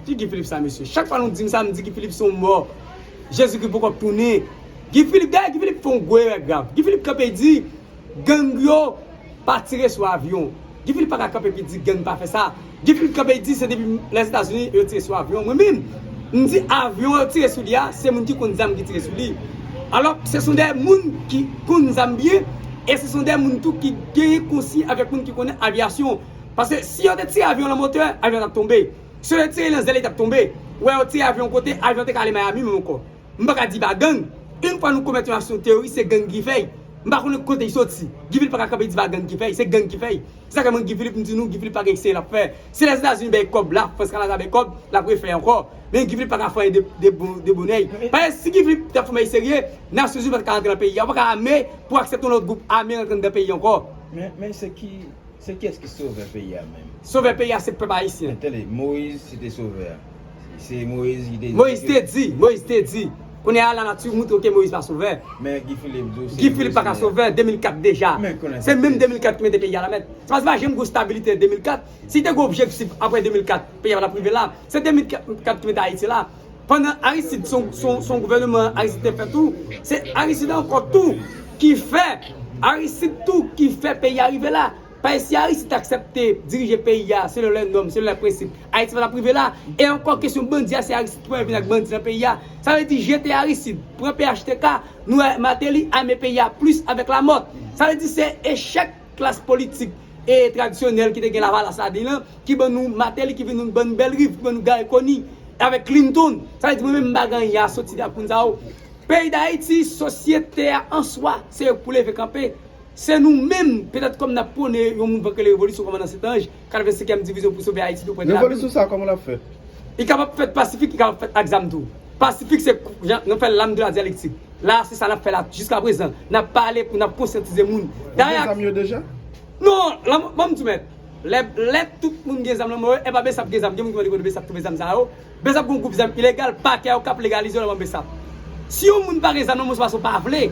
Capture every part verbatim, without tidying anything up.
Ki Guy Philippe sa, mesye? Chak fwa nou di m sa, m di Guy Philippe se yon mò. Jezikri poko ap tounen. Guy Philippe, dayè, Guy Philippe fè yon gwo erè grav. Guy Philippe kanpe di, gang yo pa tire sou avyon. Guy Philippe pa ka kanpe epi di gang pa fè sa. Guy Philippe kanpe di se depi Lèzetazini yo tire sou avyon. Mwen menm, m di avyon yo tire sou li a, se moun ki konn zam ki tire sou li. Alò, se son de moun ki konn zam byen, e se son de moun tou ki genyen konsi avèk moun ki konnen avyasyon. Paske si yo te tire avyon lan motè, avyon t ap tonbe. Si yo te tire lan zèl, li t ap tonbe. Ou wè yo tire avyon kote, avyon te ka ale Miami menm ankò. M pa ka di pa gang. Yon fwa nou komèt yon aksyon teworis, se gang ki fè l. M pa konnen kote l soti. Guy Philippe pa ka kanpe di pa gang ki fè l, se gang ki fè l. Se sa k fè mwen Guy Philippe, m di nou, Guy Philippe pa gen eksperyans l ap fè. Si Lèzetazini bay kòb, Lafrans, Kanada bay kòb, l ap refè ankò. Men Guy Philippe pa ka fè anyen de, de bon, de bonè. Paske si Guy Philippe t ap fè yon bagay serye, Nasyonzini pa t ka rantre nan peyi a. Ou pa ka ame pou aksepte yon lòt gwoup ame rantre anndan peyi ankò. Men, men se ki, se kiyès ki sovè peyi a menm? Sovè peyi a se pèp ayisyen. Men tande, Moyiz se te sovè a. Se Moyiz ki te di. Moyiz te di, Moyiz te di. Kounye a lanati moutre ke Moyiz pa sovè. Men Guy Philippe di w se Guy Philippe pa ka sovè, de mil kat deja. Se menm de mil kat ki mete peyi a la mèt. Se pa, se pa janm gen stabilite de mil kat. Si te gen objektif apre de mil kat, peyi a pa t ap rive la. Se de mil kat ki mete Ayiti la. Pandan Aristide, se yon, se yon, se yon gouvènman Aristide te fè tou. Se Aristide ankò tou ki fè, Aristide tou ki fè peyi a rive la. Paske si Aristide t aksepte dirije peyi a selon lè nòm, selon lè prensip, Ayiti pa t ap rive la. E ankò kesyon bandi a, se Aristide ki premye vin ak bandi nan peyi a. Sa vle di jete Aristide, pran P H T K, nou wè Martelly ame peyi a plis avèk lamòt. Sa vle di se echèk klas politik e tradisyonèl ki te gen Lavalas ladan l lan, ki ban nou Martelly, ki vin nou ban nou Bellerive, ki ban nou Garry Conille avèk Clinton. Sa vle di mwen menm m pa gen anyen a soti ak moun sa yo. Peyi Dayiti, sosyete a an swa, se yo k pou leve kanpe. Se nou menm, petèt kòm n ap pwone yon mouvman k rele revolisyon kòmandan Sentanj, katrevensenkyèm divizyon pou sove Ayiti tou prè de la. Revolisyon sa kòman l ap fèt? Li kapab fèt pasifik, li kapab fèt ak zam tou. Pasifik se jan nou fè l, lame de la dyalektik. La se sa n ap fè la jiskaprezan. N ap pale pou n ap konsyantize moun. Dayè. Ou gen zam yo deja? Non, ban m di w mèt. Lè, lè tout moun gen zam nan men yo, e pa Bsap gen zam. Gen moun ki mande kote Bsap twouve zam sa yo. Bsap gen yon gwoup zam ilegal, pakè yo k ap legalize yo nan men Bsap. Si yon moun pa gen zam nan men w, se paske w pa vle.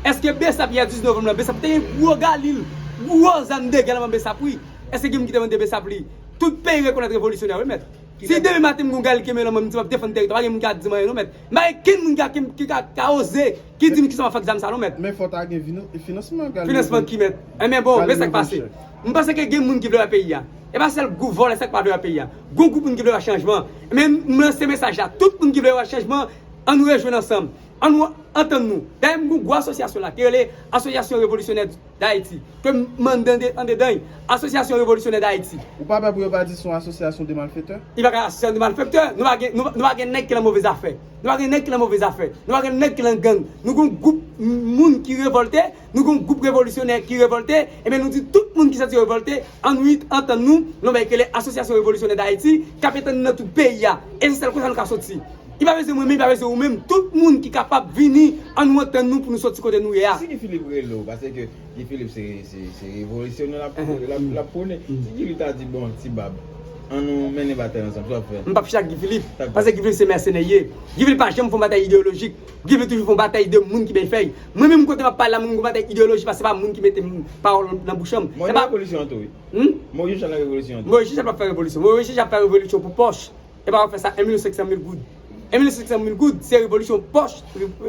Èske Bsap yè dizuit novanm lan, Bsap te gen gwo galil, gwo zam de gè nan men Bsap wi. Èske gen moun ki te mande Bsap li? Tout peyi rekonèt revolisyonè wi mèt. Si demen maten m gen yon galil ki kenbe nan men m, m di m ap defann tèritwa, pa gen moun ki ka di m anyen non mèt. M pa gen kenn moun ki ka, ki ka, ka oze, ki di m kisa m ap fè ak zam sa non mèt. Men fò ta gen finansman galil. Finansman ki mèt? Enben bon, men sa k pase. M panse ke gen moun ki vle wè peyi a. E pa sèl gwoup vòlè sa k pa vle wè peyi a. Gon gwoup moun ki vle wè chanjman. Men m lanse mesaj la. Tout moun ki vle wè chanjman, ann nou rejwenn ansanm. Ann nou antann nou. Dayè m gon gwo asosyasyon la ki rele Asosyasyon Revolisyonè Dayiti. Ke m mande andedan. Asosyasyon Revolisyonè Dayiti. Ou pa pè pou yo pa di se yon asosyasyon de malfektè? Li pa ka asosyasyon de malfektè. Nou pa gen, nou, nou pa gen nèg ki lan move zafè. Nou pa gen nèg ki lan move zafè. Nou pa gen nèg ki lan gang. Nou gon gwoup moun ki revòlte. Nou gen yon gwoup revolisyonè ki revòlte, ebyen nou di tout moun ki santi yo revòlte, ann nou antann nou, nan yon bagay ki rele Asosyasyon Revolisyonè Dayiti, k ap etann nan tout peyi a. E se sèl konsa nou ka soti. Li pa bezwen mwen menm, li pa bezwen ou menm, tout moun ki kapab vini, ann nou antann nou pou nou soti kote nou ye a. Si Guy Philippe rele w, paske Guy Philippe se, se, se revolisyonè l ap, l ap, l ap pwone, si Guy Philippe ta di, bon, ti bab, ann nou mennen batay ansanm, sa w ap fè? M p ap chita ak Guy Philippe, paske Guy Philippe se mèsenè l ye. Guy Philippe pa janm fè yon batay ideyolojik. Guy Philippe toujou fè yon batay de moun ki bay fèy. Mwen menm kote m ap pale la, moun gon batay ideyoloji, paske se pa moun ki mete m, pawòl nan bouch an. Mwen nan revolisyon an tou wi. Hmm? Moyiz Jechal nan revolisyon an tou. Moyiz Jechal p ap fè revolisyon. Moyiz Jechal ap fè revolisyon pou pòch. E pa ap fè sa, en milyon senk san mil goud. En milyon senk san mil goud, se revolisyon pòch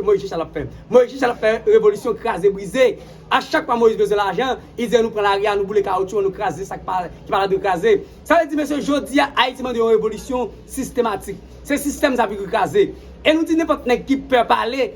Moyiz Jechal ap fè. Moyiz Jechal ap fè revolisyon kraze brize. A chak fwa Moyiz bezwen lajan, li di ann nou pran lari a, nou boule kawotchou, ann nou kraze sa ki pa, ki pa la dwe kraze. Sa vle di, mesye, jodi a, Ayiti mande yon revolisyon sistematik. Se sistèm sa pou kraze. E nou di nenpòt nèg ki pè pale,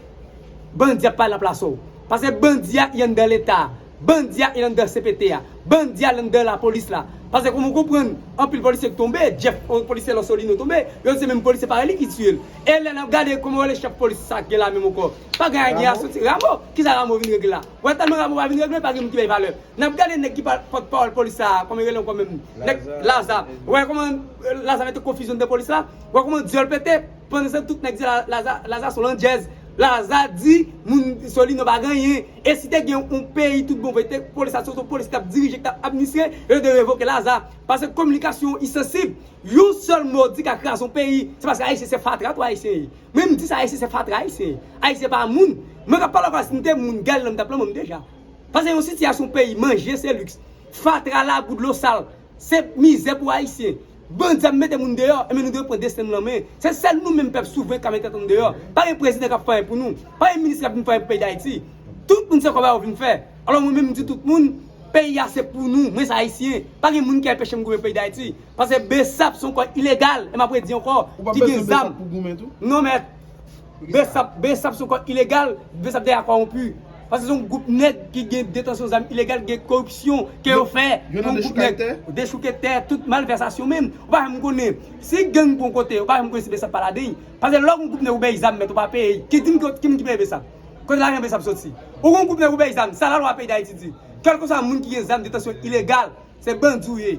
bandi ap pale nan plas ou. Paske bandi a, li anndan Leta. Bandi a, li anndan C P T a. Bandi a, li anndan lapolis la. Paske kòman w konprann, anpil polisye k tonbe, Jeff, yon polisye lan Solino tonbe, yo di se menm polisye parèy li ki tiye l. E lè n ap gade kòman w rele chèf polis sa k gen la menm ankò. Pa gen anyen a soti. Ramo, kisa Ramo vin regle la? Ou wè tèlman Ramo pa vin regle, pa gen moun ki bay valè. N ap gade nèg ki pa pòtpawòl polis la, kòman yo rele ankò menm? Nèg Laza. Ou wè kòman Laza mete konfizyon anndan polis la? Ou wè kòman dyòl pete? Pandan se tan tout nèg di Laza, Laza se yon landjèz. Laza di moun Solino pa gen anyen. E si te gen yon peyi tout bon vre, te polis la se yon polis ki t ap dirije, ki t ap administre, yo te revoke Laza. Paske kominikasyon yo sansib. Yon sèl mo di ka kraze yon peyi. Se paske Ayisyen se fatra tou Ayisyen ye. Mwen m di sa, Ayisyen se fatra Ayisyen ye. Ayisyen pa moun. Mwen k ap pale avè w la, si m te moun, galil lan m t ap lan men m deja. Paske yon sitiyasyon peyi, manje se liks. Fatra, lagou, dlo sal, se mizè pou Ayisyen. Bandi ap mete moun deyò, enben nou dwe pran desten nou nan men. Se sèl nou menm pèp souvren k ka mete tèt nou deyò. Pa gen prezidan k ap fè anyen pou nou. Pa gen minis k ap vin fè anyen pou peyi Dayiti. Tout moun se kòb a yo vin fè. Alò mwen menm m di tout moun, peyi a se pou nou, mwen se ayisyen. Pa gen moun ki anpeche m goumen peyi Dayiti. Paske BSAP se yon kò ilegal, e m ap redi ankò, ki gen zam. Non mèt. BSAP, BSAP se yon kò ilegal, BSAP dèyè kòwonpi. Paske se yon gwoup nèg ki gen detansyon zam ilegal, gen koripsyon ke yo fè pou yon gwoup nèg. Dechouke tè, tout malvèsasyon menm. Ou pa janm konnen. Si gang pran kote, ou pa janm konnen si BSAP pa ladan l. Paske lè yon gwoup nèg ou bay zam mèt, ou pa peye. Ki di m ki, ki moun ki peye BSAP? Kote lajan BSAP soti? Ou gon gwoup nèg ou bay zam, sa lalwa peyi Dayiti di. Kèlkeswa moun ki gen zam detansyon ilegal, se bandi w ye.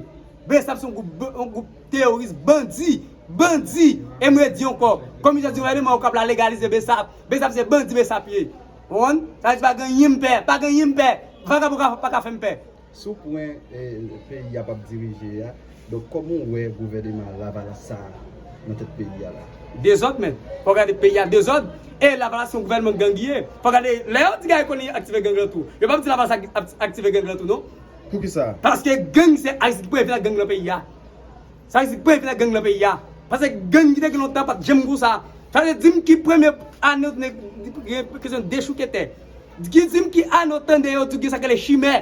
BSAP se yon gwoup, yon gwoup teyoris, bandi, bandi. E m redi ankò, komisè di gouvèneman yo k ap la legalize BSAP. BSAP se bandi BSAP ye. Ou konprann? Sa vle di pa gen anyen m pè, pa gen anyen m pè. Vagabon ka, pa ka fè m pè. Sou pwen eh, peyi a p ap dirije a, donk kòman w wè gouvèneman Lavalas sa a nan tèt peyi a la? Dezòd, men. Fò w gade peyi a dezòd. E Lavalas se yon gouvènman gang li ye. Fò w gade, lè yo di Guy Conille aktive gang lan tou, yo p ap di Lavalas ak- ak- aktive gang lan tou, non. Poukisa? Paske gang se Aristide ki premye vin ak gang nan peyi a. Se Aristide ki premye vin ak gang nan peyi a. Paske gang ki te gen lontan pa t janm konsa. Sa vle di m ki premye ane w tande gen kesyon dechouke tè. Ki di m ki ane w tande yo di w gen sa k rele chimè.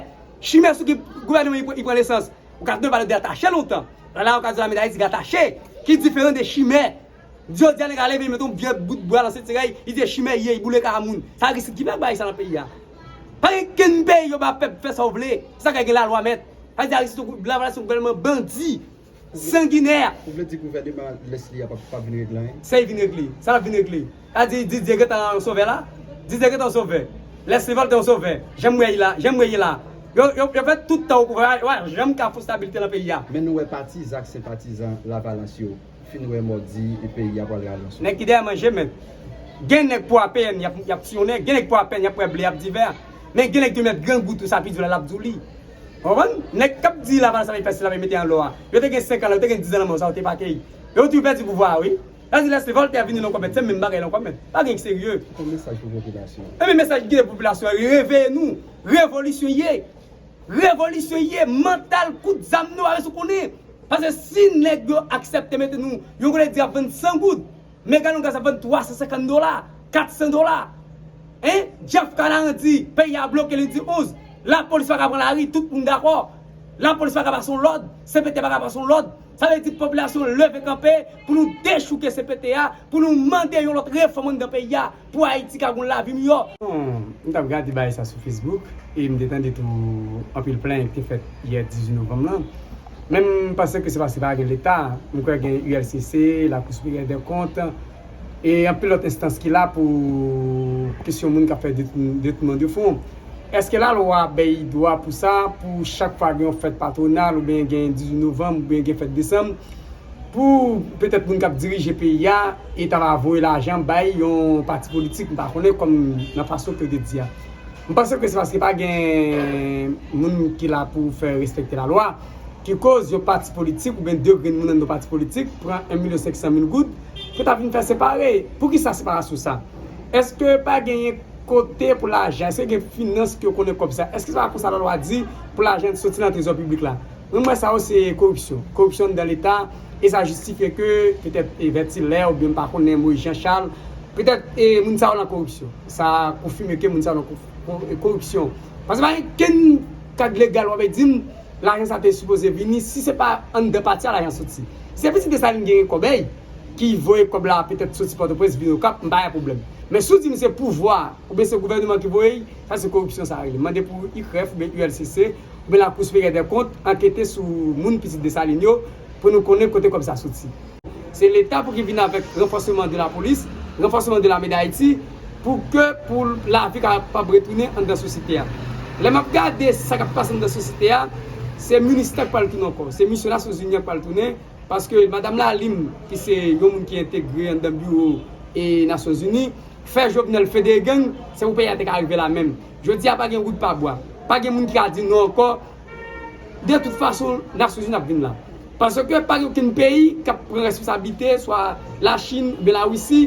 Chimè sou ki gouvèneman li pran- li pran nesans. Ou ka tande yo pale de atache lontan. Lè la ou ka di lame Dayiti gen atache. Ki diferan de chimè. Jodi a nèg la leve, li mete yon vye bout bwa nan senti rèy, li di chimè ye, li boule kay moun. Sa Aristide ki fè bagay sa nan peyi a. Pa gen kenn peyi yo ba pèp fè sa w vle. Se sa k gen lalwa mèt. Sa di Aristide, Lavalas se yon gouvènman bandi, sanginè. Ou vle di gouvèneman Leslie a p ap p ap vin regle anyen? Sa l vin regle? Sa l ap vin regle? Sa di Didier gentan yon sovè la? Didier gentan yon sovè. Leslie Voltaire yon sovè. Jan m wè l la, jan m wè l la. Yo, yo, yo fè tout tan o pouvwa, yo pa janm ka fè stabilite nan peyi a. Men nou wè patizan ak senpatizan Lavalas yo fin wè mòdi e peyi a pral rale yon sou. Nèg ki dèyè manje men. Gen nèg pou A P N, y ap, y ap siyone. Gen nèg pou A P N, y ap pran ble, y ap divè. Men gen nèg ki met grangou tou, sa pi di w la, l ap di w li. Ou konprann? Nèg k ap di Lavalas ap fè sila, ap mete anlò a. Yo te gen senk an la, yo te gen diz an nan men yo, sa yo te pake. Yo toujou pèdi pouvwa a, wi. Sa di Leslie Voltaire vini la ankò mèt, se menm bagay la ankò mèt. Pa gen serye. Ki mesaj pou popilasyon an? Enben mesaj ki gen pou popilasyon an, reveye nou. Revolisyon ye. Revolisyon ye, mantal, kout zam nou, pa bezwen konnen. Paske si nèg yo aksepte mete nou, yon kote di ap vann san goud, men galon gaz ap vann twa san senkant dola, kat san dola. Hein? Jeff Kanaran di, peyi a bloke lendi onz, lapolis pa ka pran lari, tout moun dakò. Lapolis pa ka pase yon lòd, C P T pa ka pase yon lòd. Sa vle di popilasyon leve kanpe pou nou dechouke C P T a, pou nou mande yon lòt refòm anndan peyi a, pou Ayiti ka gon lavi miyò. Bon, m t ap gade bagay sa sou Facebook, e m te tande tou anpil plenyen ki te fèt yè dizuit novanm lan. Men m panse ke se paske pa gen Leta, m kwè gen U L C C, Lakou Siperyè dè Kont, e anpil lòt enstans ki la pou kesyon moun k ap fè detoun- detounman de fon. Èske lalwa bay dwa pou sa, pou chak fwa gen yon fèt patwonal, oubyen gen dizuit novanm, oubyen gen fèt desanm, pou petèt moun k ap dirije peyi a, e ta va voye lajan bay yon pati politik, m pa konnen kòm nan fason ke yo te di a. M panse ke se paske pa gen moun ki la pou fè respekte lalwa, ki koz yon pati politik oubyen de grenn moun anndan yon pati politik pran en milyon senk san mil goud pou ta vin fè separe. Poukisa separasyon sa? Èske pa genyen kote pou lajan? Èske gen finans ki yo konnen kòb sa? Èske se pa konsa lalwa di pou lajan soti nan trezò piblik la? Mwen, m wè sa yo se koripsyon. Koripsyon anndan Leta, e sa jistifye ke petèt e Vètilè oubyen m pa konnen Moyiz Janchal, petèt e moun sa yo nan koripsyon. Sa konfime ke moun sa yo nan ko- ko- koripsyon. Paske pa gen kenn kad legal w ap di m lajan sa te sipoze vini, si se pa anndan pati a lajan soti. Si se pitit Desalin genyen kòbèy ki voye kòb la petèt soti Pòtoprens vin Okap, m pa gen pwoblèm. Men si w di m se pouvwa oubyen se gouvèneman ki voye l, sa se koripsyon sa rele. Mande pou I K R F oubyen U L C C oubyen Lakou Siperyè dè Kont ankete sou moun pitit Desalin yo pou nou konnen kote kòb sa soti. Se Leta pou ki vin avèk ranfòsman de lapolis, ranfòsman de lame Dayiti, pou ke pou lavi kapab retounen anndan sosyete a. Lè m ap gade sa k ap pase anndan sosyete a, se MINUSTAH k pral tounen ankò, se misyon Nasyonzini an k pral tounen, paske madanm Lalim, ki se yon moun ki entegre anndan biwo e Nasyonzini, fè Jovenel federe gang, se pou peyi a te ka rive la menm. Jodi a pa gen wout pa bwa, pa gen moun ki ka di non ankò. De tout fason, Nasyonzini ap vin la. Paske pa gen okenn peyi k ap pran responsablite, swa Lachin, oubyen Larisi,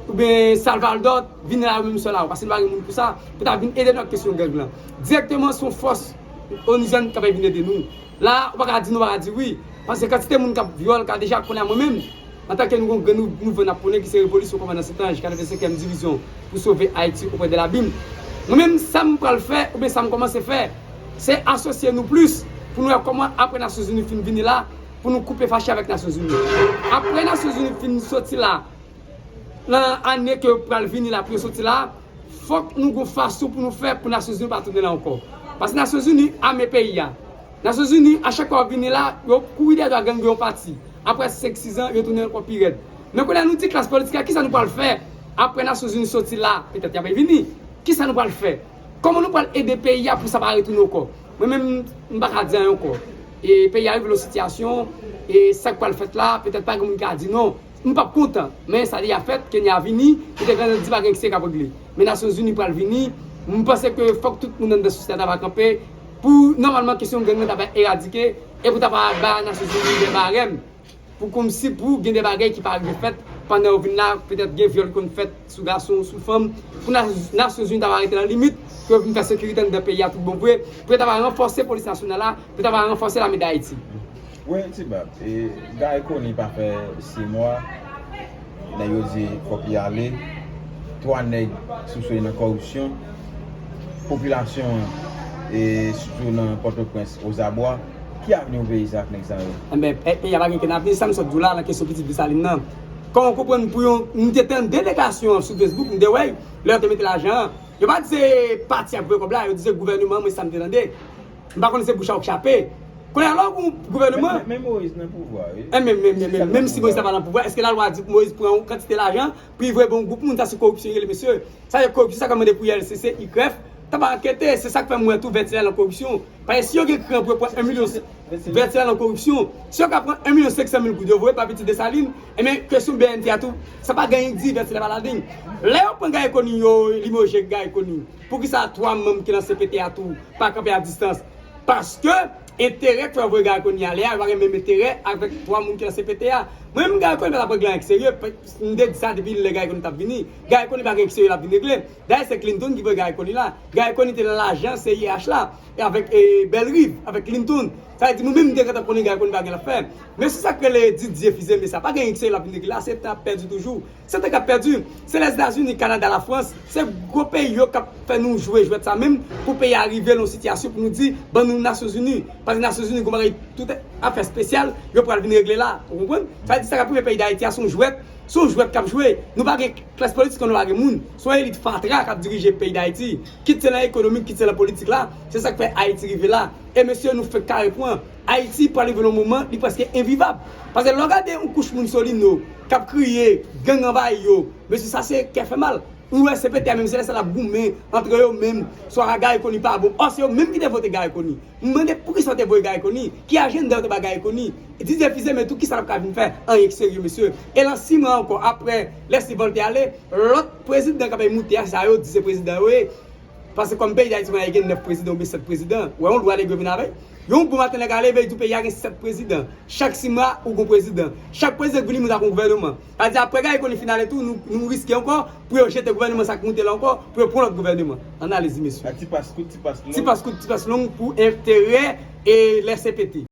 oubyen Salvadò, vin la yo menm sèl la, paske nou pa gen moun pou sa, pou ta vin ede nou ak kesyon gang lan. Dirèkteman, se yon fòs onuzyèn k ap vin ede nou. La, ou pa ka di non, ou pa ka di wi. Paske kantite moun k ap vyòl ka deja konnen a mwen menm, antanke nou gon grenn nou, nouvo n ap pwone ki se revolisyon kòmandan Sentanj, katrevensenkyèm divizyon, pou sove Ayiti oprè de labim. Mwen menm, sa m pral fè, oubyen sa m kòmanse fè, se asosye nou plis, pou nou wè kòman apre Nasyonzini fin vini la, pou nou koupe fache avèk Nasyonzini. Apre Nasyonzini fin soti la, nan ane ke pral vini la, pou yo soti la, fòk nou gon fason pou nou fè pou Nasyonzini pa tounen la ankò. Paske Nasyonzini ame peyi a. Nasyonzini, a chak fwa yo vini la, yo kouri dèyè dwa gang yo yon pati. Apre senk, sis an, yo tounen ankò pi rèd. Men kounye a nou di klas politik la, kisa nou pral fè? Apre Nasyonzini soti la, petèt y ap vini. Kisa nou pral fè? Kòman nou pral ede peyi a pou sa pa retounen ankò? Mwen menm, m pa ka di anyen ankò. E peyi a rive nan sitiyasyon, e sa k pral fèt la, petèt pa gen moun ki ka di non. M p ap kontan, men sa deja fèt, Kenya vini, li te gentan di pa gen ekseye k ap regle. Men Nasyonzini pral vini, m panse ke fòk tout moun anndan sosyete a ta va kanpe pou nòmalman kesyon gang nan ta va eradike e pou ta va ba Nasyonzini de barèm pou kòmsi pou gen de bagay ki pa rive fèt pandan yo vin la, petèt gen vyòl ki konn fèt sou gason, sou fanm, pou Nas- Nasyonzini ta va rete nan limit, pou yo vin fè sekirite anndan peyi a tout bon vre, pou yo ta va ranfòse polis nasyonal la, pou yo ta va ranfòse lame Dayiti. Wi, Ti Bab, e, Guy Conille pa fè sis mwa, nèg yo di fòk li ale, twa nèg soupsone nan kòripsyon, popilasyon an, e, sitou nan Pòtoprens, Ozabwa, ki avni yon peyi sa ak nèg sa yo? Enben, e, peyi a pa gen kenn avni, sa m sot di w la nan kesyon pitit Desalin nan. Kòman w konprann pou yon, m te tann delegasyon an sou Facebook, m te wè, lè yo te mete lajan an, yo pa di se pati a k voye kòb la, yo di se gouvèneman, mwen sa m te tande. M pa konnen se bouch a w k chape. Kounye a la, ou gouvèneman. Men, men Moyiz nan pouvwa, wi. E men, men, men, men, menm si Moyiz ta pa nan pouvwa, èske lalwa di pou Moyiz pran yon kantite lajan, pou li voye ba yon gwoup moun, sa se koripsyon li rele, mesye. Sa se koripsyon, sa k ap mande pou U L C C, I G F, ta pa ankete, se sa k fè m wè tou Vètyèl nan koripsyon. Paske si yo gen kran pou yo pran en milyon Vètyèl nan koripsyon, si yo ka pran en milyon senk san mil goud, yo voye pa pitit Desalin, e men kesyon B N T a tou, sa pa gen anyen k di, Vètyèl pa ladann. Lè yo pran Guy Conille, yo limoje Guy Conille, poukisa twa manm ki nan C P T a tou pa kanpe a distans? Paske enterè k fè yo voye Guy Conille ale a, yo pa gen menm enterè avèk twa moun ki nan C P T a. Mwen menm, Guy Conille pa t ap regle anyen k serye. M te di sa depi lè Guy Conille t ap vini. Guy Conille pa gen anyen k serye l ap vin regle. Dayè, se Clinton ki voye Guy Conille la. Guy Conille te nan lajan C I H la, e avèk, e, Bellerive, avèk Clinton. Sa vle di, nou menm, nou te gentan konnen Guy Conille pa gen l ap fè. Men se sa k rele Didier Fils-Aimé sa. Pa gen anyen k serye l ap vin regle la, se tan ap pèdi toujou. Se tan k ap pèdi. Se Lèzetazini, Kanada, Lafrans, se gwo peyi yo k ap fè nou jwe jwèt sa menm pou peyi a rive nan yon sitiyasyon pou nou di, ban nou Nasyonzini. Paske Nasyonzini gon bagay tout afè espesyal, yo pral vin regle la. Ou konprann? Sa vle di sa k ap rive peyi Dayiti a se yon jwèt, se yon jwèt k ap jwe. Nou pa gen klas politik, nou pa gen moun. Se yon elit fatra k ap dirije peyi Dayiti. Kit se nan ekonomi, kit se nan politik la, se sa k fè Ayiti rive la. E mesye, nou fenk kare pran. Ayiti pral rive nan yon moman, li prèske envivab. Paske lè w gade yon kouch moun Solino k ap kriye, gang anvayi yo, mesye, sa se kè fè mal. Nou wè C P T a menm, se lè sa l ap goumen antre yo menm, swa Guy Conille pa bon. Ò, se yo menm ki te vote Guy Conille. M mande poukisa yo te voye Guy Conille? Ki ajanda yo te ba Guy Conille? Didier Fils-Aimé tou, kisa l ap ka vin fè? Anyen k serye, mesye. E lan sis mwa ankò, apre Leslie Voltaire ale, lòt prezidan k ap moute a, se sa yo di se prezidan yo ye. Paske kòm peyi Dayiti, kounye a gen nèf prezidan oubyen sèt prezidan. Ou wè yon lwa nèg yo vin avè l. Yon bon maten nèg a leve, li di peyi a gen sèt prezidan. Chak sis mwa, ou gon prezidan. Chak prezidan k vini, moun sa gon gouvèneman. Sa vle di apre Guy Conille fin ale tou, nou, nou riske ankò pou yo jete gouvèneman sa k moute la ankò, pou yo pran lòt gouvèneman. Analiz, mesye. Ti pas kout, ti pas long. Ti pas kout, ti pas long pou enterè e lè C P T.